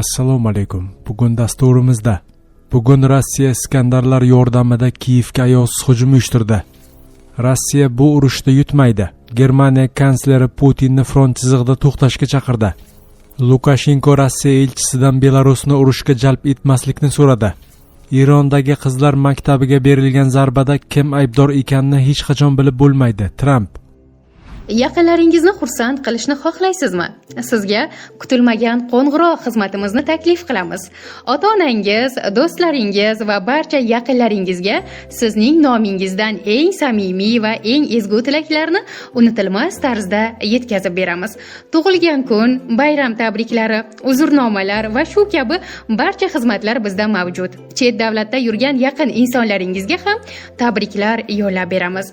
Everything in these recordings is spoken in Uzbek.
Assalomu alaykum. Bugun dasturimizda bugun Rossiya Iskandarlar yordamida Kiyevga ayovsiz hujum uyushtirdi. Rossiya bu urushda yutmaydi. Germaniya kansleri Putinni front chizig'ida to'xtashga chaqirdi. Lukashenko Rossiya elchisidan Belarusni urushga jalb etmaslikni so'radi. Erondagi qizlar maktabiga berilgan zarbada kim aybdor ekanini hech qachon bilib bo'lmaydi. Tramp. Yaqinlaringizni xursand qilishni xohlaysizmi? Sizga kutilmagan qo'ng'iroq xizmatimizni taklif qilamiz. Ota-onangiz, do'stlaringiz va barcha yaqinlaringizga sizning nomingizdan eng samimiy va eng ezgu tilaklarni unutilmas tarzda yetkazib beramiz. Tug'ilgan kun, bayram tabriklari, uzrnomalar va shu kabi barcha xizmatlar bizda mavjud. Chet davlatda yurgan yaqin insonlaringizga ham tabriklar yo'llab beramiz.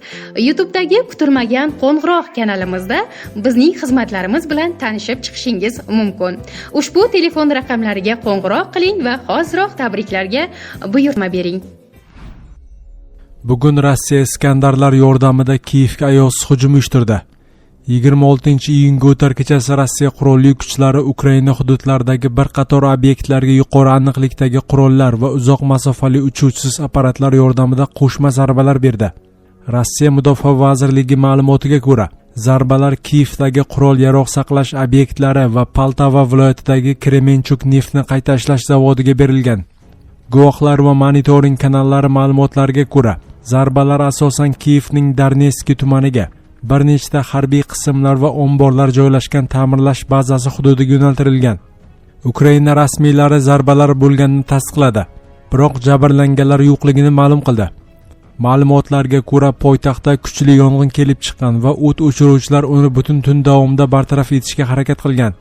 YouTube'dagi kutilmagan qo'ng'iroq kanalimizda bizning xizmatlarimiz bilan tanishib chiqishingiz mumkin. Ushbu telefon raqamlariga qo'ng'iroq qiling va hoziroq tabriklarga buyurtma bering. Bugun Rossiya Iskandarlar yordamida Kiyevga ayovsiz hujum uyushtirdi. 26-iyunga o'tar kechasi Rossiya qurolli kuchlari Ukraina hududlaridagi bir qator obyektlarga yuqori aniqlikdagi qurollar va uzoq masofali uchuvchisiz apparatlar yordamida qo'shma zarbalar berdi. Rossiya Mudofaa vazirligi ma'lumotiga ko'ra, zarbalar Kiyevdagi qurol-yarog' saqlash obyektlari va Poltava viloyatidagi Kremenchuk neftni qayta ishlash zavodiga berilgan. Guvohlar va monitoring kanallari ma'lumotlariga ko'ra, zarbalar asosan Kiyevning Darnetskiy tumaniga, bir nechta harbiy qismlar va omborlar joylashgan ta'mirlash bazasi hududiga yo'naltirilgan. Ukraina rasmiylari zarbalar bo'lganini tasdiqladi, biroq jabrlanganlar yo'qligini ma'lum qildi. Ma'lumotlarga ko'ra, poytaxtda kuchli yong'in kelib chiqqan va o't o'chiruvchilar uni butun tun davomida bartaraf etishga harakat qilgan.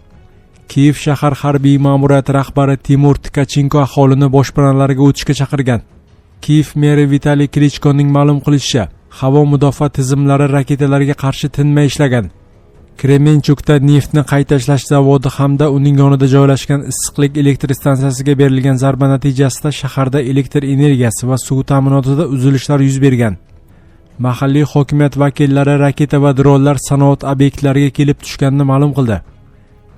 Kiyev shahar harbiy ma'muriyati rahbari Timur Tkachenko aholini boshpanalariga o'tishga chaqirgan. Kiyev meri Vitaliy Klichkoning ma'lum qilishicha, havo mudofaa tizimlari raketalarga qarshi tinmay ishlagan. Kremenchukda neftni qayta ishlash zavodi hamda uning yonida joylashgan issiqlik elektr stansiyasiga berilgan zarba natijasida shaharda elektr energiyasi va suv ta'minotida uzilishlar yuz bergan. Mahalliy hokimiyat vakillari raketa va dronlar sanoat obyektlariga kelib tushganini ma'lum qildi.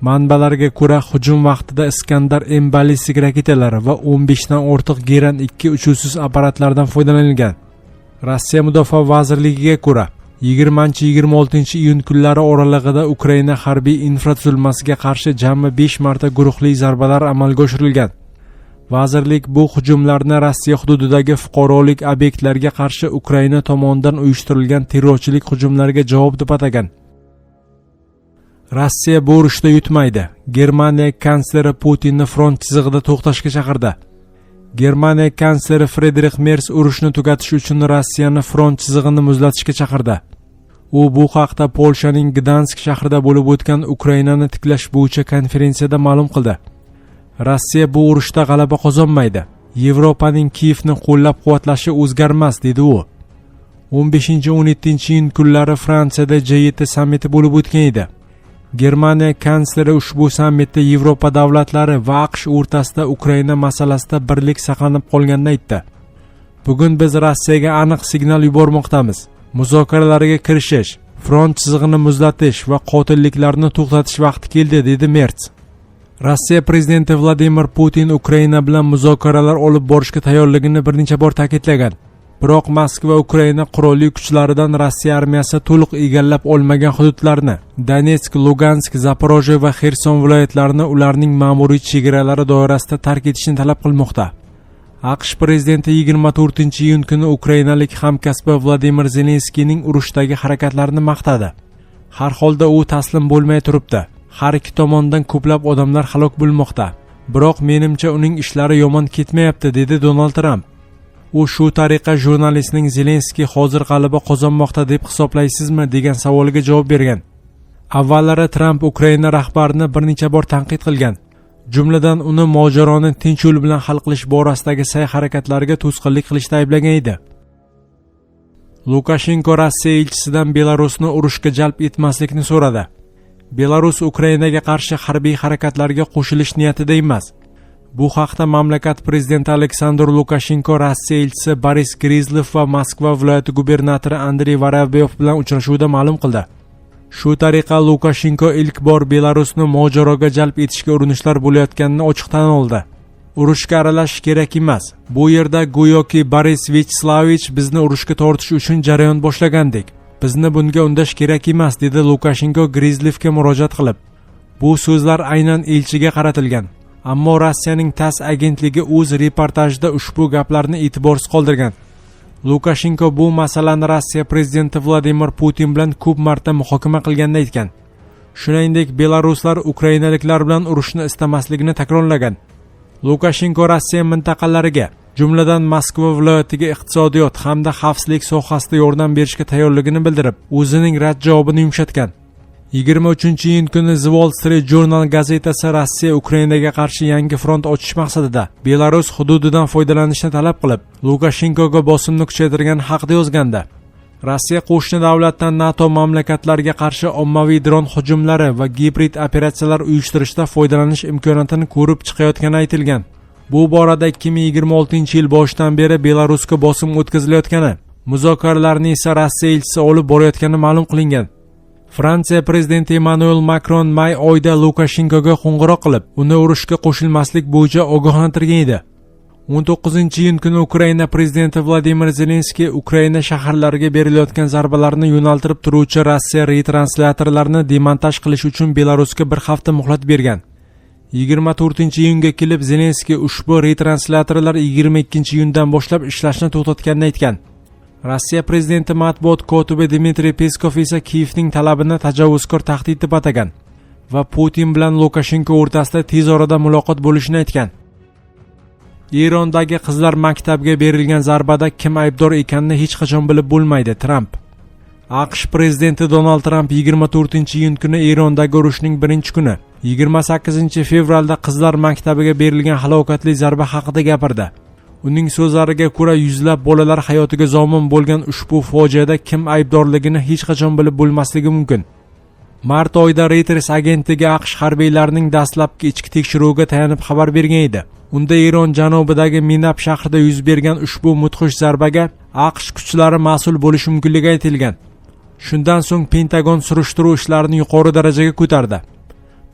Manbalarga ko'ra, hujum vaqtida Iskandar M ballistik raketalari va 15 dan ortiq Geran 2 uchuvchisiz apparatlardan foydalanilgan. Rossiya Mudofaa vazirligiga ko'ra, 20-26 iyun kunlari oralig'ida Ukraina harbiy infratuzilmasiga qarshi jami 5 marta guruhli zarbalar amalga oshirilgan. Vazirlik bu hujumlarni Rossiya hududidagi fuqarolik obyektlarga qarshi Ukraina tomonidan uyushtirilgan terrorchilik hujumlariga javob deb atagan. Rossiya bu urushda yutmaydi. Germaniya kansleri Putinni front chizig'ida to'xtashga chaqirdi. Germaniya kansleri Fridrix Mers urushni tugatish uchun Rossiyani front chizig'ini muzlatishga chaqirdi. U bu haqda Polshaning Gdansk shahrida bo'lib o'tgan Ukrainani tiklash bo'yicha konferensiyada ma'lum qildi. Rossiya bu urushda g'alaba qozonmaydi. Yevropaning Kiyevni qo'llab-quvvatlashi o'zgarmas, dedi u. 15-17 iyun kunlari Fransiyada G7 sammiti bo'lib o'tgan edi. Germaniya kansleri ushbu sammitda Yevropa davlatlari va AQSh o'rtasida Ukraina masalasida birlik saqlanib qolganini aytdi. Bugun biz Rossiyaga aniq signal yubormoqdamiz. Muzokaralarga kirishish, front chizig'ini muzlatish va qotilliklarni to'xtatish vaqti keldi, dedi Merts. Rossiya prezidenti Vladimir Putin Ukraina bilan muzokaralar olib borishga tayyorligini bir necha bor ta'kidlagan. Biroq Moskva Ukraina qurolli kuchlaridan Rossiya armiyasi to'liq egallab olmagan hududlarni, Donetsk, Lugansk, Zaporojye va Xerson viloyatlarini ularning ma'muriy chegaralari doirasida tark etishni talab qilmoqda. AQSh prezidenti 24 iyun kuni ukrainalik hamkasbi Vladimir Zelenskiyning urushdagi harakatlarini maqtadi. Har holda u taslim bo'lmay turibdi. Har ikki tomondan ko'plab odamlar halok bo'lmoqda. Biroq menimcha, uning ishlari yomon ketmayapti, dedi Donald Tramp. U shu tariqa jurnalistning Zelenskiy hozir g'alaba qozonmoqda deb hisoblaysizmi degan savoliga javob bergan. Avvallari Tramp Ukraina rahbarini bir necha bor tanqid qilgan. Jumladan, uni mojaroni tinch yo'l bilan hal qilish borasidagi sa'y-harakatlariga to'sqinlik qilishda ayblagan edi. Lukashenko Rossiya elchisidan Belarusni urushga jalb etmaslikni so'radi. Belarus Ukrainaga qarshi harbiy harakatlarga qo'shilish niyatida emas. Bu haqda mamlakat prezidenti Aleksandr Lukashenko Rossiya elchisi Boris Gryzlov va Moskva viloyati gubernatori Andrey Vorobyov bilan uchrashuvda ma'lum qildi. Shu tariqa Lukashenko ilk bor Belarusni mojaroga jalb etishga urinishlar bo'layotganini ochiq tan oldi. Urushga aralashish kerak emas. Bu yerda go'yoki Boris Vyacheslavovich bizni urushga tortish uchun jarayon boshlagandek. Bizni bunga undash kerak emas, dedi Lukashenko Grizlevga murojaat qilib. Bu so'zlar aynan elchiga qaratilgan. Ammo Rossiyaning TASS agentligi o'z reportajida ushbu gaplarni e'tiborsiz qoldirgan. Lukashenko bu masalani Rossiya prezidenti Vladimir Putin bilan ko'p marta muhokama qilganini aytgan. Shuningdek, belaruslar ukrainaliklar bilan urushni istamasligini takrorlagan. Lukashenko Rossiya mintaqalariga, jumladan Moskva viloyatiga iqtisodiyot hamda xavfsizlik sohasida yordam berishga tayyorligini bildirib, o'zining rad javobini yumshatgan. 23-iyun kuni The Wall Street Journal gazetasi Rossiya Ukrainaga qarshi yangi front ochish maqsadida Belarus hududidan foydalanishni talab qilib, Lukashenkoga bosimni kuchaytirgani haqida yozgandi. Rossiya qo'shni davlatdan NATO mamlakatlariga qarshi ommaviy dron hujumlari va gibrid operatsiyalar uyushtirishda foydalanish imkoniyatini ko'rib chiqayotgani aytilgan. Bu borada 2026-yil boshidan beri Belarusga bosim o'tkazilayotgani, muzokaralarni esa Rossiya elchisi olib borayotgani ma'lum qilingan. Fransiya prezidenti Emmanuel Makron may oyida Lukashenkoga qo'ng'iroq qilib, uni urushga qo'shilmaslik bo'yicha ogohlantirgan edi. 19-iyun kuni Ukraina prezidenti Vladimir Zelenskiy Ukraina shaharlariga berilayotgan zarbalarni yo'naltirib turuvchi Rossiya retranslyatorlarini demontaj qilish uchun Belarusga bir hafta muhlat bergan. 24-iyunga kelib Zelenskiy ushbu retranslyatorlar 22-iyundan boshlab ishlashni to'xtatganini aytgan. Rossiya prezidenti matbuot kotibi Dmitriy Peskov esa Kiyevning talabini tajovuzkor tahdid deb atagan va Putin bilan Lukashenko o'rtasida tez orada muloqot bo'lishini aytgan. Erondagi qizlar maktabiga berilgan zarbada kim aybdor ekanini hech qachon bilib bo'lmaydi Tramp. AQSh prezidenti Donald Tramp 24-iyun kuni Erondagi urushning birinchi kuni, 28 fevralda qizlar maktabiga berilgan halokatli zarba haqida gapirdi. Uning so'zlariga ko'ra, yuzlab bolalar hayotiga zomin bo'lgan ushbu fojiada kim aybdorligini hech qachon bilib bo'lmasligi mumkin. Mart oyida Reuters agentligi AQSh harbiylarining dastlabki ichki tekshiruviga tayanib xabar bergan edi. Unda Eron janubidagi Minab shahrida yuz bergan ushbu mudhish zarbaga AQSh kuchlari mas'ul bo'lishi mumkinligi aytilgan. Shundan so'ng Pentagon surishtiruv ishlarini yuqori darajaga ko'tardi.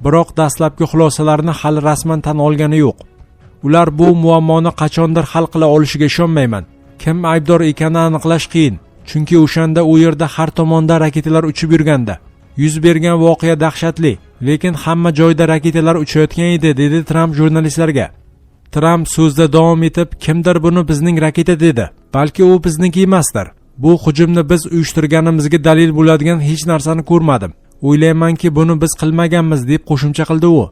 Biroq dastlabki xulosalarni hali rasman tan olgani yo'q. Ular bu muammoni qachondir hal qila olishiga ishonmayman. Kim aybdor ekanini aniqlash qiyin, chunki o'shanda u yerda har tomonda raketalar uchib yurgandi. Yuz bergan voqea dahshatli, lekin hamma joyda raketalar uchayotgan edi, dedi Tramp jurnalistlarga. Tramp so'zda davom etib, kimdir buni bizning raketa dedi. Balki u bizniki emasdir. Bu hujumni biz uyushtirganimizga dalil bo'ladigan hech narsani ko'rmadim. O'ylaymanki, buni biz qilmaganmiz, deb qo'shimcha qildi u.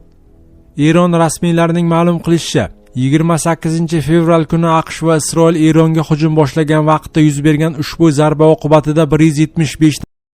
Eron rasmiylarining ma'lum qilishicha, 28 fevral kuni AQSh va Isroil Eronga hujum boshlagan vaqtda yuz bergan ushbu zarba oqibatida 175